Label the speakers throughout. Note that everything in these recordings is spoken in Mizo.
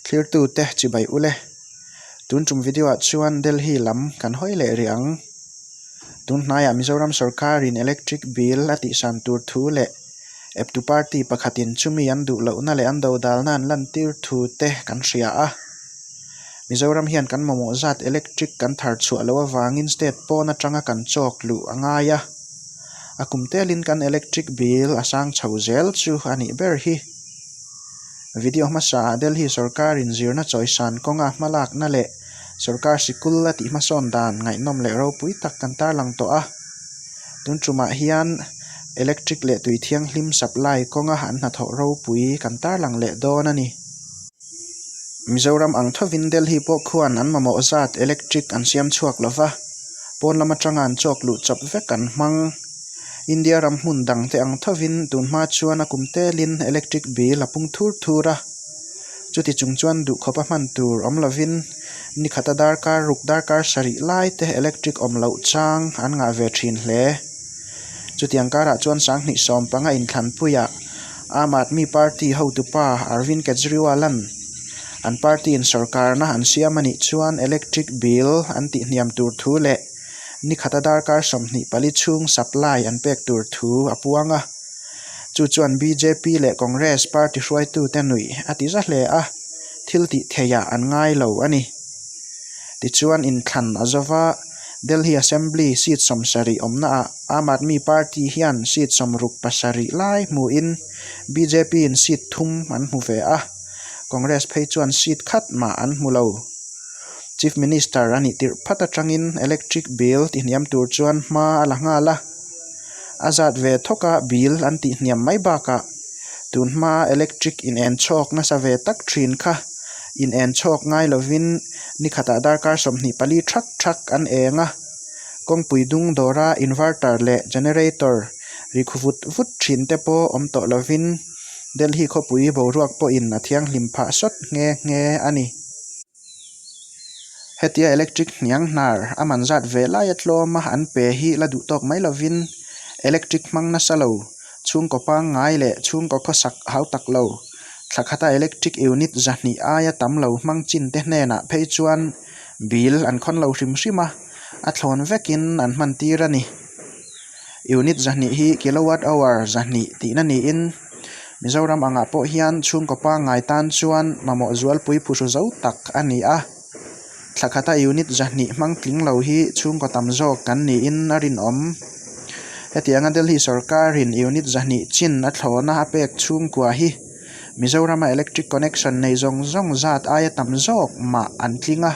Speaker 1: Thlirtute chibai ule. Tun tum video ah chuan Delhi lam kan hawi leh rih ang. Tun hnaiah Mizoram sorkarin electric bill a tihsan tur thu leh eptu party pakhatin chumi an duh lohna leh an dodalna an lantir thu te kan hria a. Mizoram hian kan mamawh zat electric kan thar chhuah loh avangin state pawn atanga kan chawk luh a ngai a. A kum telin kan electric bill a sang chho zel chu a nih ber hi. Video hmasa ah Delhi sorkarin zirna chawisan kawnga hmalakna leh sorkar sikul a tih hmasawn dan ngaihnawm leh ropui tak kan tarlang tawh a. Tun tumah hian electric leh tui thianghlim supply kawnga an hnathawh ropui kan tarlang leh dawn a ni. Mizoram ang thovin Delhi pawh khuan an mamawh zat electric an siam chhuak lova, pawn lam atanga an chawk luh chawp vek an hmang. India ram hmun dang te ang thovin tun hma chuan a kum telin electric bill a pung thur thur a, chuti chung chuan duhkhawpa hman tur awm lovin ni khata darkar ruk darkar sarih lai te electric awm loh chang an ngah ve thin hle. Chutiang karah chuan sanghnih sawm panga inthlanpuiah Aam Aadmi Party hotupa Arvind Kejriwal-a'n an party-in sorkarna an siam a nih chuan electric bill an tihhniam tur thu leh ni khata darkar 24 chhung supply an pek tur thu a puang a. Chu chuan bjp leh Congress party hruaitute nuih a ti za hle a, thil tih theiah an ngai lo a ni. Tichuan inthlan a zova Delhi Assembly seat 70 awmnaah Aam Aadmi Party hian seat 67 lai hmuin bjp in seat thum an hmu ve a, Congress phei chuan seat khat mah an hmu lo. Chief Minister a nih tirh phat atangin electric bill tihniam tur chuan hma a la nghal a, a zat ve thawka bill an tihniam mai bakah tun hma electric inen chhawk nasa ve tak thin kha inen chhawk ngai lovin ni khatah darkar 24 thak thak an eng a, kawngpui dung dawra inverter leh generator ri khu vut vut thin te pawh awm tawh lovin Delhi khawpui boruak pawhin a thianghlim phah sawt nghe nghe a ni. Hetia electric hniang hnar a man zat ve laia tlawma an pe hi la duh tawk mai lovin electric hmang nasa lo, chhungkaw pangngai leh chhungkaw khawsak hau tak lo, thla khata electric unit 200 aia tam lo hmang chin te hnenah phei chuan bill an khawn lo hrim hrim a, a thlawn vekin an hman tir a ni. Unit 200 hi kilowatt hour 200 tihna niin Mizoram angah pawh hian chhungkaw pangngai tan chuan mamawh zualpui phuhru zo tak a ni a, thla khata unit 200 hmang tling lo hi chhungkaw tam zawk kan niin a rinawm. Hetianga Delhi sorkarin unit 200 chin a thlawhna a pek chhungkua hi Mizorama electric connection nei zawng zawng zat aia tam zawk mah an tling a,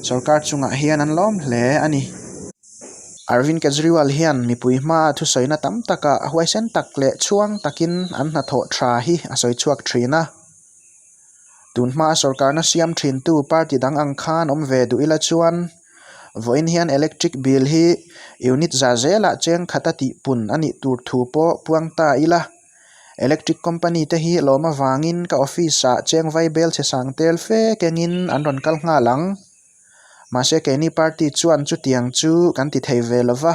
Speaker 1: sorkar chungah hian an lawm hle a ni. Arvind Kejriwal hian mipui hmaa thusawina tam takah huaisen tak leh chhuang takin an hnathawh tha hi a sawi chhuak thin a. Tun hmaa sorkarna siam thintu party dang ang khan awm ve duh ila chuan vawiin hian electric bill hi unit za zelah cheng khata tihpun a nih tur thu pawh puang ta ila. Electric company te hi lawm avangin ka office ah cheng vai bel chhe sang tel fe kengin an rawn kal nghal ang. Mahse keini party chuan chutiang chu kan ti thei ve lova,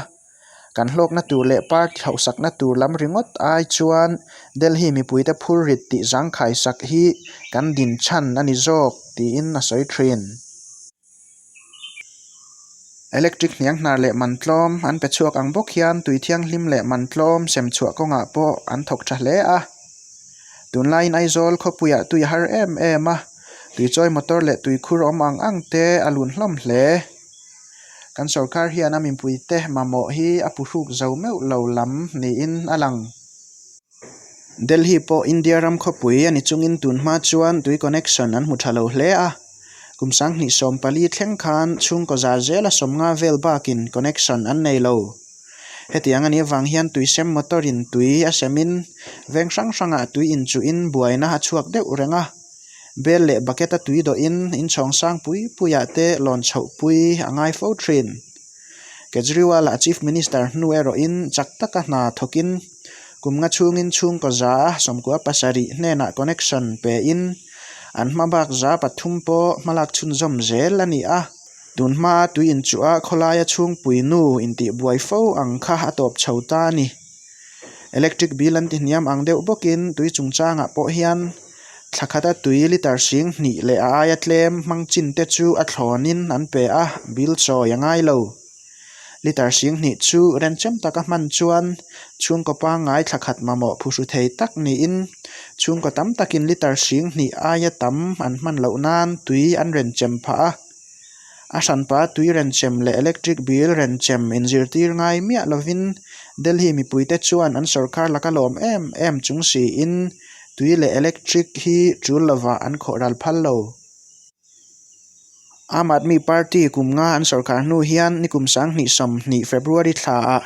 Speaker 1: kan hlawkna tur leh party hauhsakna tur lam ringawt ai chuan Delhi mipuite phurrit tih zangkhai sak hi kan din chhan a ni zawk tiin a sawi thin. Electric hniang hnar leh man tlawm an pe chhuak ang bawk hian tui thianghlim leh man tlawm sem chhuah kawngah pawh an thawk tha hle a. Tunlaiin Aizawl khawpuiah tui a har em em a. Tuichawi motor leh tuikhur awm ang ang te a lun hlawm hle. Kan sorkar hian a mipuite mamawh hi a puhruk zo meuh lo lam niin a lang. Delhi pawh India ram khawpui a ni chungin tun hma chuan tui connection an hmu tha lo hle a. Kum 2014 thleng khan chhungkaw za zela 50 vel bakin connection an nei lo. Hetiang a nih avang hian tuisem motor in tui a semin veng hrang hrangah tui inchuhin buaina a chhuak deuh reng a. Bel leh bucket a tui dawhin inchhawng sang pui puiah te lawn chhoh pui a ngai fo thin. Kejriwal a Chief Minister hnu erawhin chak taka hna thawkin kum nga chhungin chhungkaw za 97 hnenah connection pein an hma bak 300 pawh hmalak chhunzawm zel a ni a. Tun hmaa tui inchuh a khawlaia chhungpui nu intihbuai fo ang kha a tawp chho ta a ni. Electric bill an tihniam ang deuh bawkin tui chungchangah pawh hian Thla khata tui litre 2000 leh a aia tlem hmang chin te chu a thlawnin an pe a, bill chawi a ngai lo. Litre 2000 chu renchem taka hman chuan chhungkaw pangngai thla khat mamawh phuhru thei tak niin chhungkaw tam takin litre 2000 aia tam an hman loh nan tui an renchem phah a. A hranpa tui renchem leh electric bill renchem inzirtir ngai miah lovin Delhi mipuite chuan an sorkar laka lawm em em chung siin tui leh electric hi tul lovah an khawh ral phal lo. Aam Aadmi Party kum nga an sorkar hnu hian nikum 2020 February thlaah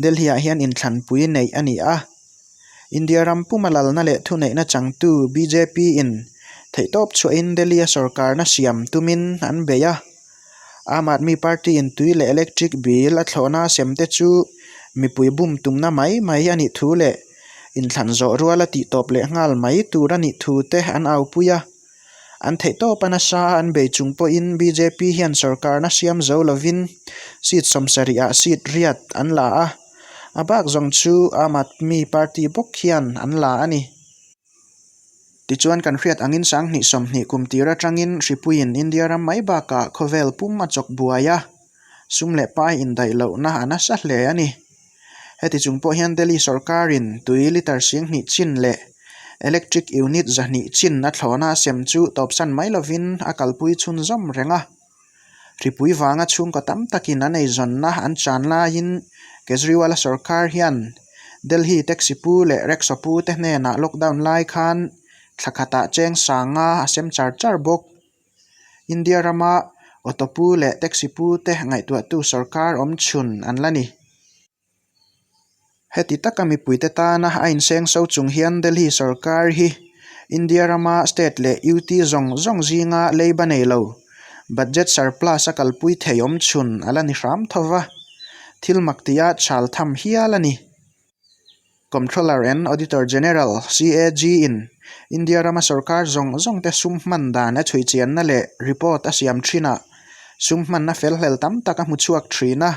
Speaker 1: Delhi-ah hian inthlanpui neih a ni a. India ram puma lalna leh thuneihna changtu BJP-in theihtawp chhuahin Delhi-a sorkarna siam tumin an bei a. Aam Aadmi Party-in tui leh electric bill a thlawhna a sem te chu mipui bum tumna mai mai a nih thu leh inthlan zawh ruala tihtawp leh nghal mai tur a nih thu te an aupui a. An theihtawp a nasa a an bei chung pawhin BJP hian sorkarna siam zo lovin seat 70 ah seat riat an la a, a bak zawng chu Aam Aadmi Party bawk hian an la a ni. Tichuan kan hriat angin 2020 kum tir atangin hripuiin India ram mai bakah khawvel pum a chawk buai a, sum leh pai indaih lohna a nasa hle a ni. Heti chung pawh hian Delhi sorkarin tui litre 2000 chin leh electric unit 200 chin a thlawhna a sem chu tawpsan mai lovin a kalpui chhunzawm reng a. Hripui vanga chhungkaw tam takin an eizawnna an chan laiin Kejriwal-a sorkar hian Delhi taxi pu leh rickshaw pu te hnenah lockdown lai khan thla khatah cheng sanga a sem char char bawk. India rama auto pu leh taxi pu te ngaihtuahtu sorkar awm chhun an la ni. Heti taka mipuite tana a inseng so chung hian Delhi sorkar hi India rama state leh UT zawng zawng zinga leiba nei lo, budget surplus a kalpui thei awm chhun a la ni hram tho va, thil mak tia chhal tham hial a ni. Comptroller and Auditor General, CAG, in India rama sorkar zawng zawng te sum hman dan a chhui chianna leh report a siam thinah sum hmanna fel hlel tam tak a hmu chhuak thin a.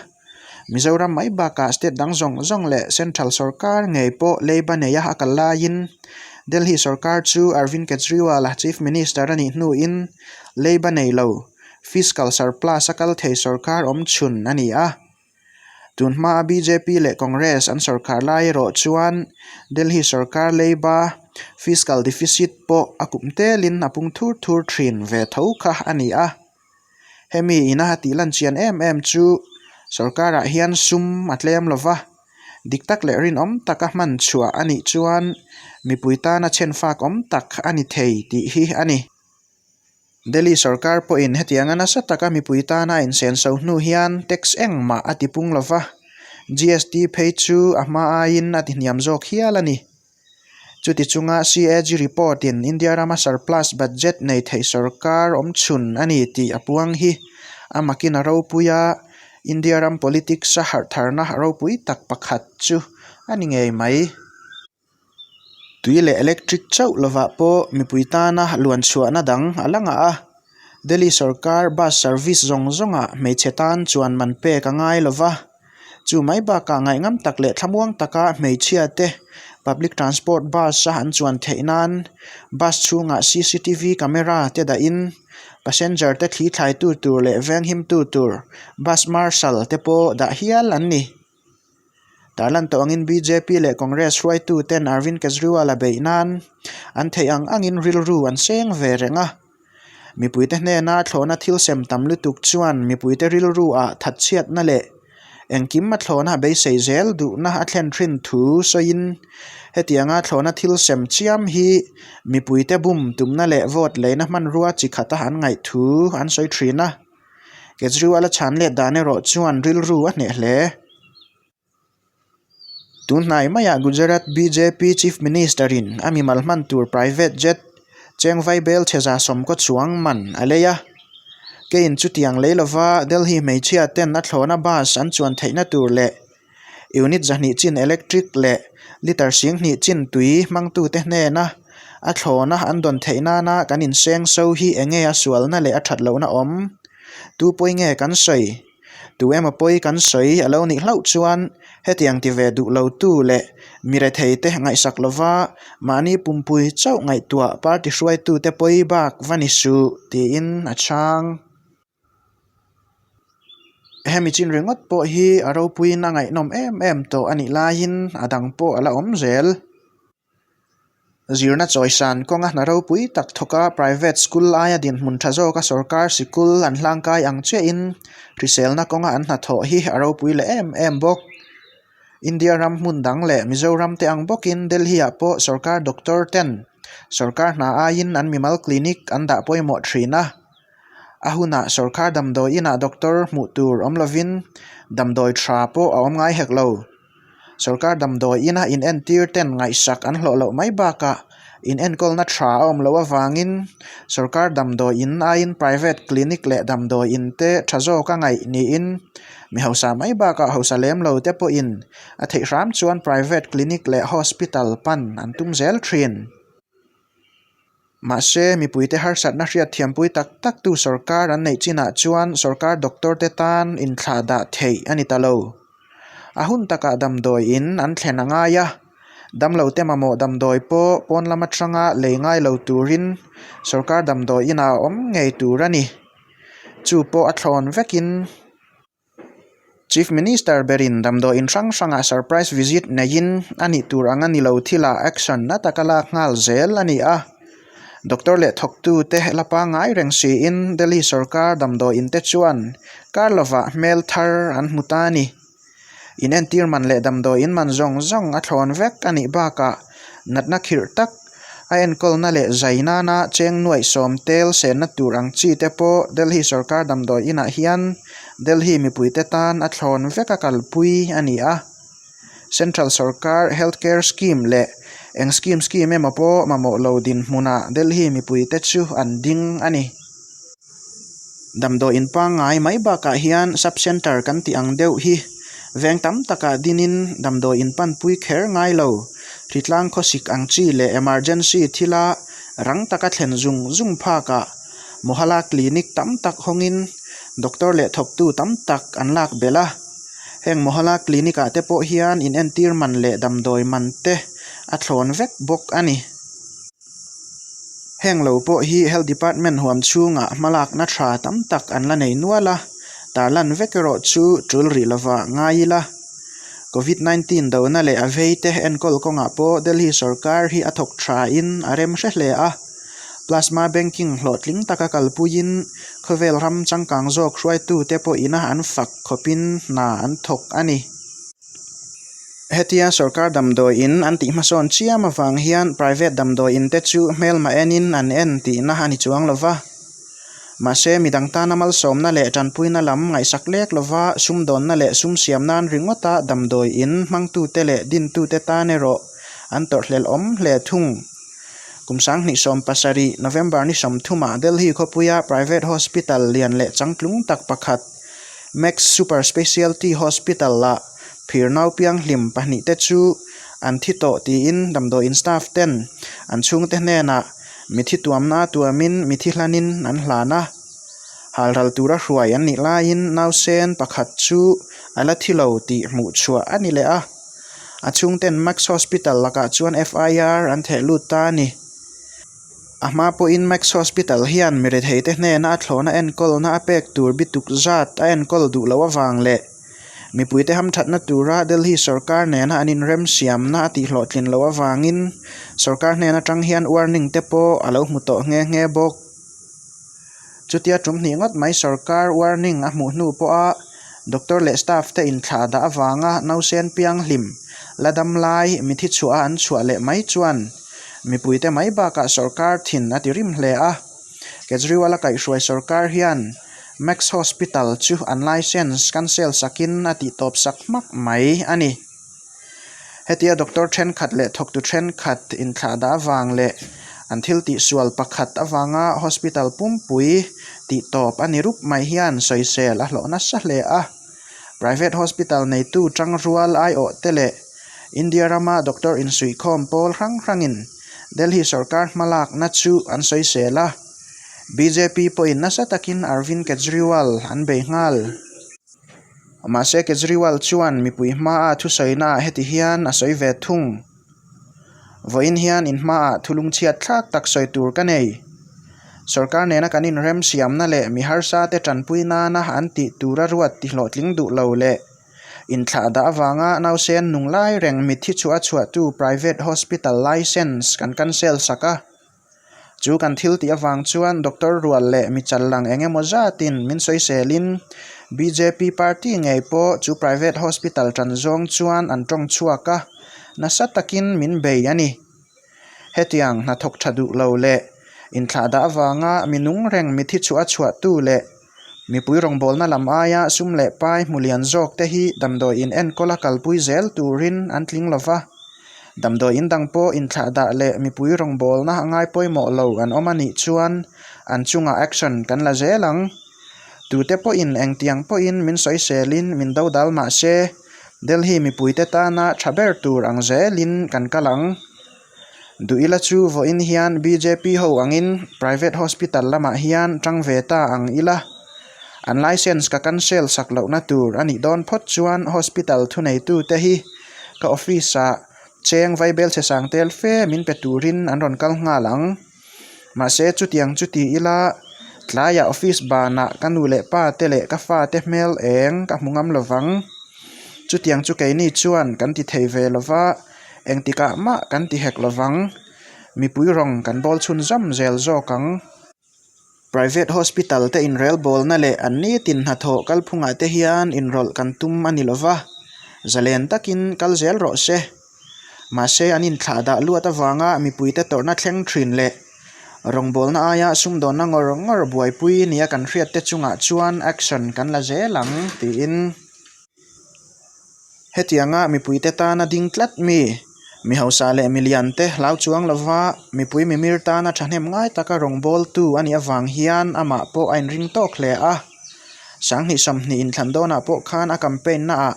Speaker 1: Mizoram mai bakah state dang zawng zawng leh central sorkar ngei pawh leiba neia a kal laiin Delhi sorkar chu Arvind Kejriwal-a Chief Minister a nih hnuin leiba nei lo, fiscal surplus a kal thei sorkar awm chhun a ni a. Tun hmaa bjp leh Congress an sorkar lai erawh chuan Delhi sorkar leiba fiscal deficit pawh a kum telin a pung thur thur thin ve tho kha a ni a. Hemi ina a tih lan chian em em chu sorkarah hian sum a tlem lo va, dik tak leh rinawm taka hman chhuah a nih chuan mipui tana chhenfak awm tak a ni thei tih hi a ni. Delhi sorkar pawhin hetianga nasa taka mipui tana a insenso hnu hian tax engmah a tipung lo va, GST phei chu a hma aiin a tihniam zawk hial a ni. Chuti chunga CAG report-in India rama surplus budget nei thei sorkar awm chhun a ni tih a puang hi a makin a ropui a, India ram politics-a harhtharna ropui tak pakhat chu a ni ngei mai. Tui leh electric chauh lovah pawh mipui tana luan chhuahna dang a la ngah a, Delhi sorkar bus service zawng zawngah hmeichhe tan chuan man pek a ngai lo va, chu mai bakah ngaihngam tak leh thlamuang taka hmeichhia te public transport bus a an chuan theih nan bus chhungah cctv camera te dahin passenger te thli thlaitu tur leh venghimtu tur bus marshal te pawh dah hial an ni. Tarlan tawh angin bjp leh Congress hruaitu ten Arvind Kejriwal a beih nan an theih ang angin rilru an seng ve reng a. Mipuite hnena thlawhna thil sem tam lutuk chuan mipuite rilru ah thatchhiatna leh engkim a thlawhna beisei zel duhna a thlen thin thu sawiin hetianga thlawhna thil sem chiam hi mipuite bum tumna leh vote leina hmanrua chi khata an ngaih thu an sawi thin a. Kejriwal a chhan let dan erawh chuan rilru a hneh hle. Tun hnai maiah Gujarat bjp Chief Minister in a mimal hman tur private jet cheng vaibel chheza sawmkaw chuang man a lei a. Keiin chutiang lei lova Delhi hmeichhia ten a thlawhna bus an chuan theihna tur leh Unit 200 chin electric leh litre 2000 chin tui hmangtute hnena a thlawna an dawn theih nana kan inseng so hi eng nge a sualna leh a that lohna awm? Tu pawi nge kan sawi? Tu emaw pawi kan sawi a lo nih hlauh chuan hetiang ti ve duh lotu leh mi retheite ngaihsak lova mahni pumpui chauh ngaihtuah party hruaitute pawi bak va ni suh tiin a chhang. Hemi chin ringawt pawh hi a ropuiin a ngaihnawm em em tawh a nih laiin a dang pawh a la awm zel. Zirna chawisan kawnga hna ropui tak thawka private school aia dinhmun tha zawka sorkar sikul an hlangkai ang chiahin hriselna kawnga an hnathawh hi a ropui leh em em bawk. India ram hmun dang leh Mizoram te ang bawkin Delhi ah pawh sorkar doctor ten sorkar hna aiin an mimal clinic an dah pawimawh thin a. A hunah sorkar damdawi inah doctor hmuh tur awm lovin damdawi tha pawh a awm ngai hek lo. Sorkar damdawi ina inentir ten ngaihsak an hlawh loh mai bakah inenkawlna tha a awm loh avangin sorkar damdawi in aiin private clinic leh damdawi in te tha zawk a ngaih niin mi hausa mai bakah hausa lem lo te pawhin a theih hram chuan private clinic leh hospital pan an tum zel thin. Mahse, mipuite harsatna hriatthiampui tak taktu sorkar an neih chinah chuan sorkar doctor te tan inthlah dah theih a ni ta lo. A hun takah damdawi in an thlen a ngai a, damlote mamawh damdawi pawh pawn lam atanga lei ngai lo turin sorkar damdawi inah a awm ngei tur a ni. Chu pawh a thlawn vekin. Chief Minister berin damdawiin hrang hrangah surprise visit neiin a nih tur ang a ni lo thilah action na taka lak nghal zel a ni a. Doctor leh thawktute la pangngai reng siin Delhi sorkar damdawiin te chuan kar lovah hmel thar an hmu ta a ni. Inentir man leh damdawiin man zawng zawng a thlawn vek a nih bakah natna khirh tak a enkawlna leh zai nana cheng nuaih sawm tel senna tur ang chi te pawh Delhi sorkar damdawi inah hian Delhi mipuite tan a thlawn vek a kalpui a ni a. Central sorkar Health Care Scheme leh eng scheme scheme emaw pawh mamawh lo dinhmunah Delhi mipuite chu an ding a ni. Damdawiin pangngai mai bakah hian sub centre kan tih ang deuh hi veng tam takah dinin damdawiin panpui kher ngai lo. Hritlang khawsik ang chi leh emergency thila rang taka thlen zung zung phakah Mohalla clinic tam tak hawngin doctor leh thawktu tam tak an lak belh a. Heng Mohalla clinic ah te pawh hian inentir man leh damdawi man te a thlawn vek bawk a ni. Heng lo pawh hi Health Department huam chhungah hmalakna tha tam tak an la nei nual a, tarlan vek erawh chu tul rih lova ngai ila. Covid 19 dona leh a vei te enkawl kawngah pawh Delhi sorkar hi a thawk thain a rem hre hle a. Plasma banking hlawhtling taka kalpuiin khawvel ram changkang zawk hruaitute pawhina an fak khawpin hna an thawk a ni. Hetia sorkar damdawiin an tih hmasawn chiam avang hian private damdawiin te chu hmelma enin an en tihna a ni chuang lo va. Mahse, midang tana malsawmna leh tanpuina lam ngaihsak lek lova sumdawnna leh sum siam nan ringawta damdawiin hmangtute leh dintute tan erawh an tawrhhlelh awm hle thung. Kum 2017 November ni 30 ah Delhi khawpuia private hospital lian leh changtlung tak pakhat Max Super Specialty Hospital-ah phir naupianghlim pahnihte chu an thi tawh tiin damdawiin staff ten an chhungte hnenah mithi tuamna tuamin mithi hlanin an hlan a. Halral tura hruai an nih laiin nausen pakhat chu a la thi lo tih hmuh chhuah a ni leh a. A chhungten Max Hospital lakah chuan FIR an theh lut ta a ni. A hma pawhin Max Hospital hian mi retheite hnena a thlawhna enkawlna a pek tur bituk zat a enkawl duh loh avang leh mipuite hamthatna tura Delhi sorkar nena an inremsiamna a tihhlawhtlin loh avangin sorkar hnen atang hian warning te pawh a lo hmu tawh nghe nghe bawk. Chutia tum hnih ngawt mai sorkar warning a hmuh hnu pawha doctor leh staff te inthlah dah avanga nausen pianghlim la dam lai mithi chhuah a an chhuah leh mai chuan mipuite mai bakah sorkar thin a ti rim hle a. Kejriwal a kaihhruai sorkar hian Max Hospital chu an license cancel sakin a tihtawp sak hmak mai a ni. Hetia doctor thenkhat leh thawktu thenkhat inthlah dah avang leh an thil tihsual pakhat avanga hospital pumpui tihtawp a ni rup mai hian sawisel a hlawh nasa hle a. Private hospital neitu tangrual aiawh te leh India rama doctor insuihkhawm pawl hrang hrangin Delhi sorkar hmalakna chu an sawisel a. Bjp pawhin nasa takin Arvind Kejriwal an bei nghal. Mahse Kejriwal chuan mipui hmaa thusawinaah heti hian a sawi ve thung. Vawiin hian in hmaah thulung chhiat thlak tak sawi tur ka nei. Sorkar nena kan inrem siamna leh mi harsa te tanpui nana an tih tura ruat ti hlawhtling duh lo leh inthlah dah avanga nausen nung lai reng mitthi chhuah a chhuahtu private hospital licence kan cancel sak a. Chu kan thil tih avang chuan Doctor Rual leh mi challang eng emaw zatin min sawiselin bjp party ngei pawh chu private hospital tan zawng chuan an tawng chhuak a, nasa takin min bei a ni. Hetiang hnathawk tha duh lo leh inthlahdah avanga mi nung reng mithi chhuah a chhuahtu leh Mipui rawngbawlna lam aia sum leh pai hmu lian zawk te hi damdawi in enkawl a kalpui zel turin an tling lo va. Damdawi in dang pawh inthlahdah leh mipui rawngbawlna a ngai pawimawh lo an awm a nih chuan an chungah action kan la zel ang. Tute pawhin engtiang pawhin min sawiselin min dodal mah se Delhi mipuite tana tha ber tur ang zelin kan kal ang. Duh ila chu vawiin hian bjp ho angin private hospital lamah hian tang ve ta ang ila. An licence ka cancel sak lohna tur a nih dawn phawt chuan hospital thuneitu te hi ka office ah cheng vaibel chhe sang tel fe min pe turin an rawn kal nghal ang. Mahse chutiang chu ti ila tlaiah office banah ka nu leh pa te leh ka fate hmel eng ka hmu ngam lovang. Chutiang chu keini chuan kan ti thei ve lova. Engtikah mah kan ti hek lovang, mipui rawng kan bawl chhunzawm zel zawk ang. Private hospital te inrelbawlna leh an nitin hnathawh kalphungah te hian inrawlh kan tum a ni lova, zalen takin kal zel rawh se. Mahse an inthlahdah luat avanga mipuite tawrhna thleng thin leh rawngbawlna aia sumdawnna ngawr ngawr buaipui nia kan hriat te chungah chuan action kan la zel ang tiin. Hetianga mipuite tana ding tlat mi, mi hausa leh mi liante hlau chuang lova mipui mimir tana thahnem ngai taka rawngbawltu a nih avang hian amah pawh a inring tawk hle a. Sanghnih 20 inthlan dawnah pawh khan a campaign naah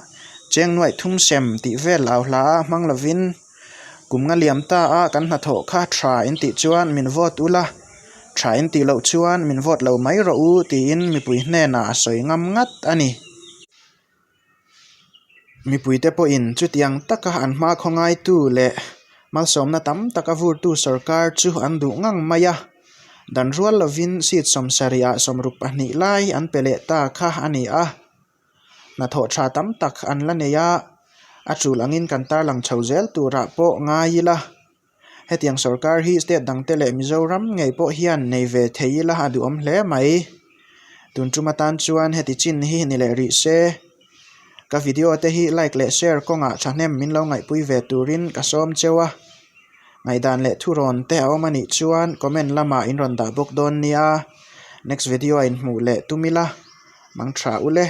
Speaker 1: cheng nuaih thum sem tih vel au hla a hmang lovin kum nga liam ta a kan hnathawh kha tha intih chuan min vote ula, tha intih loh chuan min vote lo mai rawh u tiin mipui hnenah a sawi ngam ngat a ni. Mipuite pawhin chutiang taka an hma khawngaitu leh malsawmna tam taka vurtu sorkar chu an duh ngang mai a, dan rual lovin seat 70 ah 62 lai an pe leh ta kha a ni a. Hnathawh tha tam tak an la nei a, a tul angin kan tarlang chho zel turah pawh ngai ila. Hetiang sorkar hi state dangte leh Mizoram ngei pawh hian nei ve thei ila a duhawm hle mai. Tun tum atan chuan heti chin hi ni leh rih se. Ka video te hi like leh share kawngah thahnem min lo ngaihpui ve turin ka sawm cheu a. Ngaihdan leh thurawn te a awm anih chuan comment lamah in rawn dah bawk dawn nia. Next video a inhmuh leh tum ila. Mang tha ule.